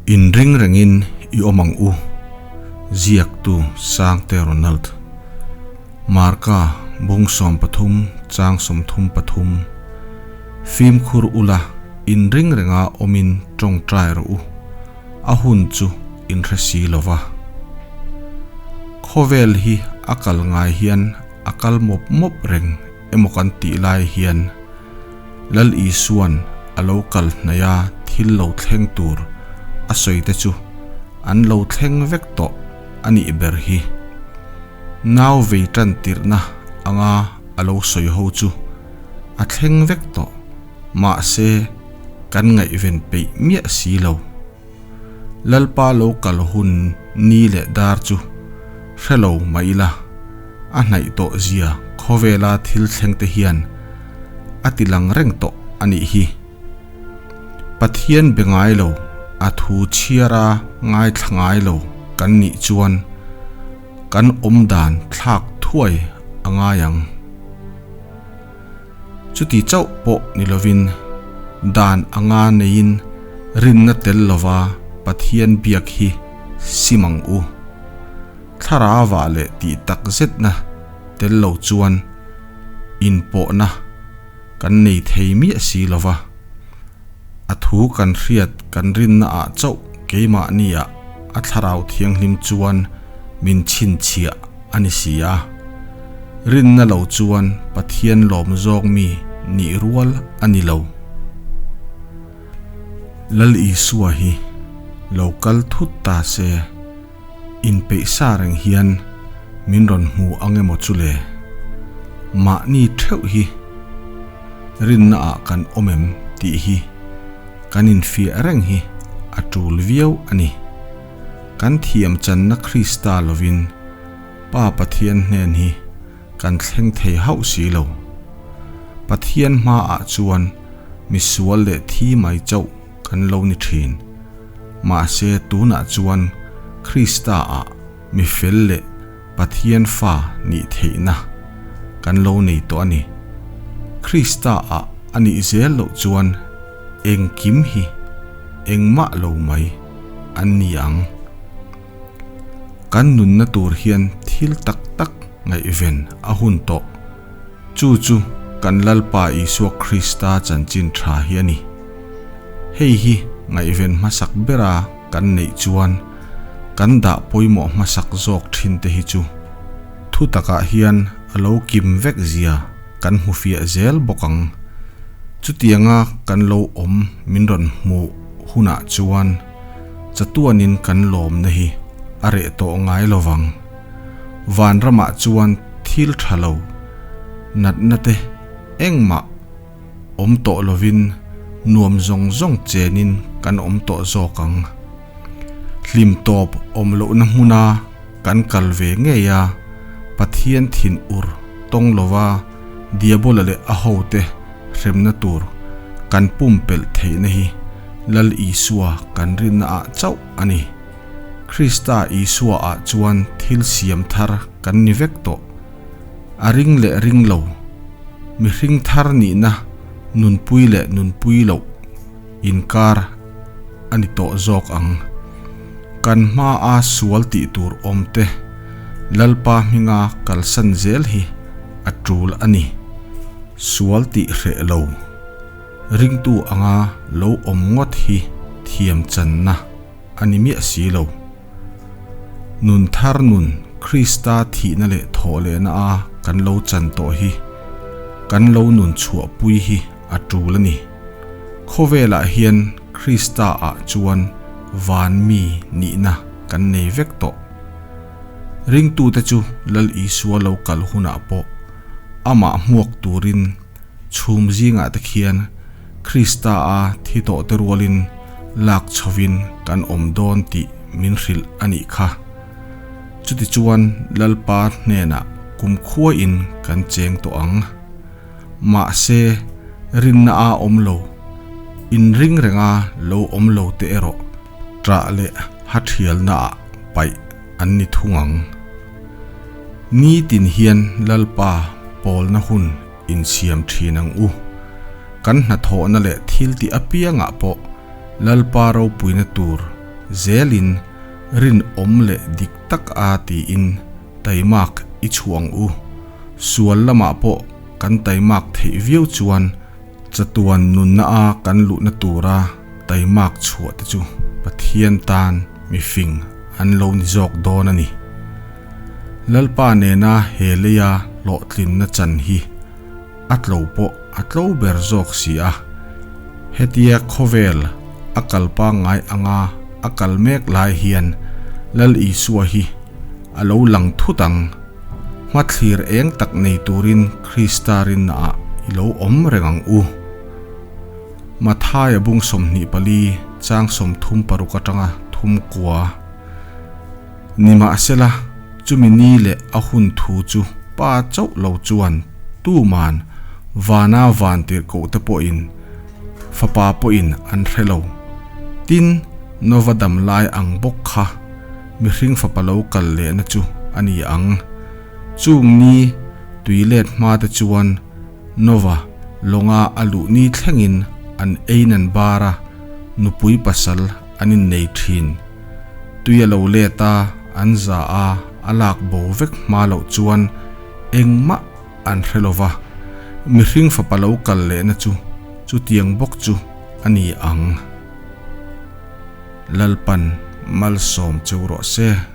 Inring rengin i awm ang u, ziaktu Sangte Ronald. Marka bung 13 chang 33 Fimkhur ula, inring renga awmin tawngtai rawh u, a hun chu in hre si lo va. Khawvel hi a kal ngai hian a kal mawp mawp reng emaw kan tih lai hian Lal Isua'n a lo kal hnaih a thil lo thleng tur a sawi te chu an lo thleng vek tawh a nih ber hi. Nau vei tan tirhna anga a lo sawi ho chu a thleng vek tawh, mahse kan ngaihven peih miah si lo. Lalpa lo kal hun ni leh dar chu hre lo mah ila, a hnaih tawh zia khawvela thil thleng te hian a ti lang reng tawh a nih hi. Pathian be ngai lo, a thu chhiara ngaithla ngai lo kan nih chuan kan awm dan thlak thuai a ngai ang. Chuti chauh pawh ni lovin, dan anga neiin rinna tel lova Pathian biak hi sim ang u. Thlarau leh tih tak zetna tel lo chuan inpawhna kan nei thei miah si lova. A thu kan hriat kan rinna ah chauh keimahni ah a thlarau thianghlim chuan min chhinchhiah a ni si a. Rinna lo chuan Pathian lawm zawk mi nih rual a ni lo. Lal Isua hi lo kal thut ta se, inpeih sa reng hian min rawn hmu ang emaw chu le? Mahni theuh hi rinna ah kan awm em tih hi kan infiah reng hi a tul viau a ni. Kan thiam channa Krista lovin Pa Pathian hnen hi kan thleng thei hauh si lo. Pathian hmaah chuan misual leh thi mai chauh kan lo ni thin. Mahse tunah chuan Krista ah mi fel leh Pathian fa nih theihna kan lo nei tawh a ni. Krista ah a nih zel loh chuan engkim hi engmah lo mai an ni ang. Kan nunna tur hian thil tak tak ngaihven a hun tawh. Chu chu kan Lalpa Isua Krista chanchin tha hi a ni. Hei hi ngaihven hmasak bera kan neih chuan kan dah pawimawh hmasak zawk thin te hi chu thu takah hian a lo kim vek zia kan hmu fiah zel bawk ang. Chutianga kan lo awm min rawn hmuh hunah chuan chatuanin kan lawmna hi a reh tawh ngai lovang. Vanramah chuan thil tha lo, natna te engmah awm tawh lovin nuam zawng zawng chenin kan awm tawh zawk ang. Hlim tawp awm lohna hmuna kan kal ve ngei a, Pathian thin ur tawng lova Diabola leh a hote hremna tur kan pumpelh theihna hi Lal Isua kan rinna ah chauh a ni. Krista Isua ah chuan thil siam thar kan ni vek tawh. A ring leh ring lo, mihring thar nihna nunpui leh nunpui loh inkar a ni tawh zawk ang. Kan hma a sual tih tur awm te Lalpa hminga kalsan zel hi a tul a ni. Sual tih hreh lo, ringtu anga lo awm ngawt hi thiam channa a ni miah si lo. Nun thar nun Krista thihna leh thawh lehna a kan lo chan tawh hi kan lo nun chhuah pui hi a tul a ni. Khawvelah hian Krista ah chuan van mi nihna kan nei vek tawh. Ringtute chu Lal Isua lo kal hunah pawh amah hmuak turin chhum zingah te khian Krista a thi tawh te rualin lak chhovin kan awm dawn tih min hrilh a nih kha. Chutichuan Lalpa hnenah kumkhuain kan cheng tawh ang. Mahse, rinna a awm lo, inring renga lo awm lo te erawh ṭah leh hathialnaah paih an ni thung ang. Nitin hian Lalpa pawlna hun insiam thin ang u. Kan hnathawhna leh thil tih apiangah pawh Lalpa ropuina tur. zelin rinawm leh dik tak a tiin taimak i chhuah ang u. Sual lamah pawh kan taimak theih viau chuan chatuan nunna a kan luhna tura taimak chhuah te chu Pathian tan mifing an lo ni zawk dawn a ni. Lalpa nena he leia hlawhtlinna chan hi a tlo pawh a tlo ber zawk si a. Hetia khawvel a kal pangngai anga a kal mek lai hian Lal Isua hi a lo lang thut ang. Hmathlir eng tak nei turin Krista rinnaah i lo awm reng ang u. Mathaia bung 24 chang 36 atanga thum kua. Nimahsela, chumi ni leh a hun thu chu pa chauh lo chuan tuman vana van tirhkoh te pawhin fapa pawhin an hre lo. Tin, Nova dam lai ang bawk kha mihring fapa lo kal lehna chu a ni ang. Chung ni tui let hma te chuan Nova lawnga a luh ni thlengin an ei nan bar a, nupui pasal an innei thin. Tui a lo let a, an za a, a lak bo vek hma loh chuan engmah an hre lo va, mihring fapa lo kal lehna chu chutiang bawk chu a ni ang. Lalpan malsawm cheu rawh se.